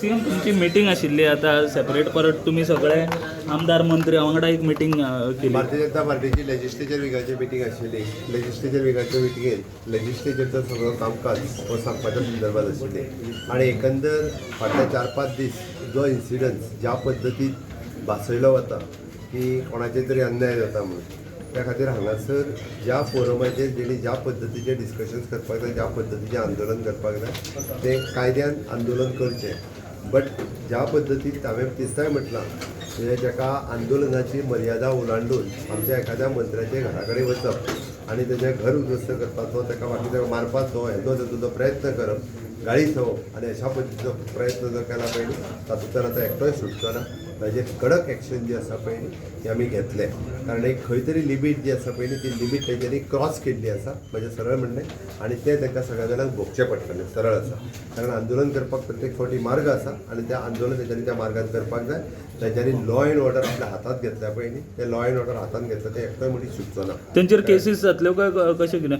CM, तुमची meeting आशिल्ली आतां सेपरेट. परत तुमी सगळे आमदार, मंत्री वांगडा एक मिटींग केली. भारतीय जनता पार्टीची लेजिस्लेचर विंगाची मिटींग आशिल्ली. लेजिस्लेचर विंगाच्या मिटिंगेत लेजिस्लेचरचो सगळो कामकाज हो सांगपाच्या संदर्भात आशिल्ले आनी एकंदर फाटले 4-5 दीस जो इन्सिडन्स ज्या पद्दतीन भासयलो वता की कोणाचेर तरी अन्याय जाता म्हणून, त्या खातीर हांगासर ज्या फोरमाचेर जेणी ज्या पद्दतीचें डिस्कशन्स करपाक जाय, ज्या पद्दतीचें आंदोलन करपाक जाय, तें कायद्यान आंदोलन करचें. बट ज्या पद्दतीन हांवें तिसराय म्हटलां, म्हणजे ताका आंदोलनाची मर्यादा ओलांडून आमच्या एखाद्या मंत्र्याच्या घरा कडेन वचप आनी तेजें घर उद्ध्वस्त करपाचो, ताका मागीर ताका मारपाचो, हेजो ताजो जो प्रयत्न करप, गाळी संवप आनी अशा पद्दतीचो प्रयत्न जर केला पळय न्ही, तातूंतल्यान आतां एकटोय सुटचो ना. ताजेर कडक एक्शन जी आसा पळय न्ही, ती आमी घेतले, कारण एक खंय तरी लिमीट जी आसा पळय न्ही, ती लिमीट तेंच्यांनी क्रॉस केल्ली आसा, म्हजें सरळ म्हणणें. आनी तें तांकां सगळ्या जाणांक भोगचें पडटलें. सरळ आसा, कारण आंदोलन करपाक प्रत्येक फावटी मार्ग आसा आनी तें आंदोलन तेंच्यांनी त्या मार्गान करपाक जाय. तेंच्यांनी लॉ एंड ऑर्डर आपल्या हातांत घेतल्या पळय न्ही, तें लॉ एंड ऑर्डर हातांत घेतलं ते एकटोय मनीस सुटचो ना. तेंचेर केसीस जातल्यो काय कशें कितें?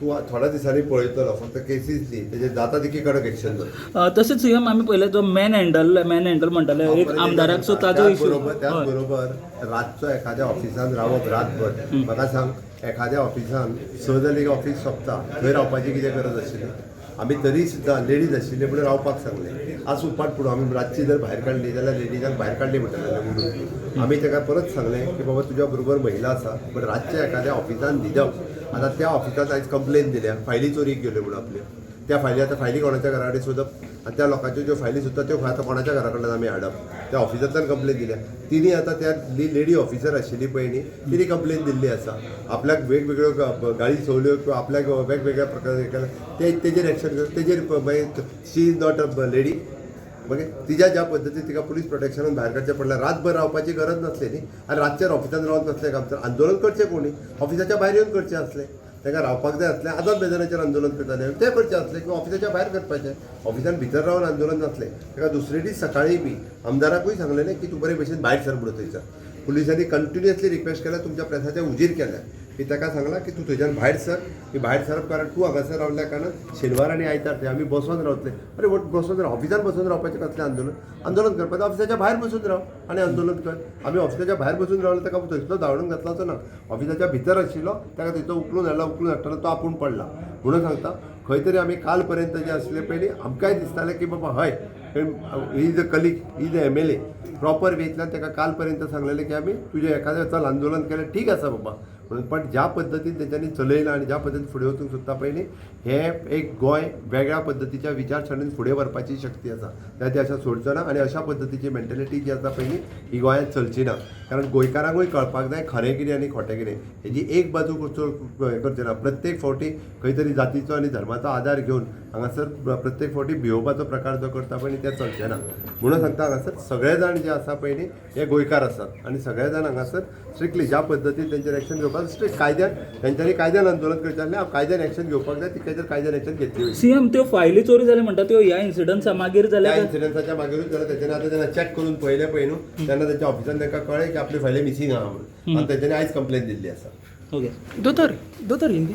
तूं थोड्या दिसांनी पळयतलो, फक्त केसीस न्ही, तेजेर जाता तितकी कडक एक्शन जातलें. तशेंच सीएम, आमी पळयलें जो मॅन हँडल म्हणटाले एक आमदाराक, सो ताजो इशू. बरोबर, त्याच बरोबर रातचो एखाद्या ऑफिसान रावप रातभर, म्हाका सांग, एखाद्या ऑफिसान 6 जाली की ऑफिस सोंपता, थंय रावपाची कितें गरज आशिल्ली? आमी तरी सुद्दां लेडीज आशिल्ले म्हणून रावपाक सांगलें. आज उपाट पुरो आमी रातची जर भायर काडली जाल्यार लेडीजांक भायर काडली म्हणटले म्हणून आमी ताका परत सांगलें की बाबा, तुज्या बरोबर महिला आसा, बट रातच्या एखाद्या ऑफिसान न्हिदप. आतां त्या ऑफिसांत आयज कंप्लेन दिल्या, फायली चोरीक गेल्यो म्हणून आपल्यो. त्या फायली, आतां फायली कोणाच्या घरा कडेन सोदप आनी त्या लोकांच्यो ज्यो फायली सोदता त्यो आतां कोणाच्या घरा कडल्यान आमी हाडप? त्या ऑफिसांतल्यान कंप्लेन दिल्या तिणी. आतां त्या लेडी ऑफिसर आशिल्ली पळय न्ही, तिणी कंप्लेन दिल्ली आसा. आपल्याक वेगवेगळ्यो गाळी संवल्यो किंवा आपल्याक वेगवेगळ्या प्रकारे केलें, ते तेजेर एक्शन, तेजेर मागीर she is not a lady. मागीर तिज्या ज्या पद्दतीन तिका पुलीस प्रोटेक्शनान भायर काडचें पडलें. रातभर रावपाची गरज नासली न्ही आनी रातचेर ऑफिसान रावन कसलें काम? तर आंदोलन करचें कोणी ऑफिसाच्या भायर येवन करचें आसलें. तांकां रावपाक जाय आसलें, आझाद मैदानाचेर आंदोलन करताले तें करचें आसलें किंवा ऑफिसाच्या भायर करपाचें. ऑफिसान भितर रावन आंदोलन नासलें. ताका दुसरे दीस सकाळी बी आमदाराकूय सांगलेलें की तूं बरे भशेन भायर सर म्हणून. थंयसर पुलिसांनी कंटिन्युअसली रिक्वेस्ट केल्या, तुमच्या प्रेसाच्या हुजीर केल्या की ताका सांगलां की तूं थंयच्यान भायर सर, की भायर सरप, कारण तूं हांगासर रावल्या कारणान शेनवार आनी आयतार थंय आमी बसोन रावतले. अरे, वट बसोन राव, ऑफिसान बसून रावपाचें कसलें आंदोलन? आंदोलन करपाचें ऑफिसाच्या भायर बसून राव आनी आंदोलन कर. आमी ऑफिसाच्या भायर बसून रावले, ताका थंयसलो धांवडून घातलाचो ना. ऑफिसाच्या भितर आशिल्लो ताका थंयचो उखलून हाडला. उखलून हाडटना तो आपूण पडला. म्हणून सांगता, खंय तरी आमी काल पर्यंत जे आसले पयलीं आमकांय दिसतालें की बाबा हय, he is a colleague, is a MLA, proper वेंतल्यान ताका काल पर्यंत सांगलेलें की आमी तुजें एखादें चल आंदोलन केलें, ठीक आसा बाबा म्हणून. पण ज्या पद्दतीन तेंच्यांनी चलयलां आनी ज्या पद्दतीन फुडें वचूंक सोदता पळय न्ही, हें एक गोंय वेगळ्या पद्दतीच्या विचारसरणीन फुडें व्हरपाची शक्ती आसा त्या ती अशें सोडचो ना. आनी अशा पद्दतीची मेंटेलिटी जी आसा पळय न्ही, ही गोंयांत चलची ना, कारण गोंयकारांकूय कळपाक जाय खरें कितें आनी खोटें कितें. हेजी एक बाजू हें करचें ना. प्रत्येक फावटी खंय तरी जातीचो आनी धर्माचो आदार घेवन हांगासर प्रत्येक फावटी भियोवपाचो प्रकार जो करता पळय न्ही, ते चलचें ना. म्हणून सांगता, हांगासर सगळे जाण जे आसा पळय न्ही, हे गोंयकार आसात आनी सगळे जाण हांगासर स्ट्रिक्टली ज्या पद्दतीन तेंचेर एक्शन घेवपाक, स्ट्रिक्ट कायद्यान तेंच्यांनी कायद्यान आंदोलन करचें आसलें, कायद्यान एक्शन घेवपाक जाय, तितकें कायद्यान एक्शन घेतली वयतली. सीएम, त्यो फायली चोरी जाल्यो म्हणटा त्यो ह्या इन्सिडंट्सा मागीर जाल्या त्या काय? इन्सिडन्साच्या मागीरूच जाल्यार तेंच्यांनी आतां जेन्ना चॅक करून पळयलें पळय न्हू, तेन्ना तेंच्या ऑफिसान तांकां कळ्ळें की आपली फायली मिसींग आहा म्हणून आनी तेंच्यांनी आयज कंप्लेन दिल्ली आसा. ओके. दोतोर, दोतोर, हिंदी.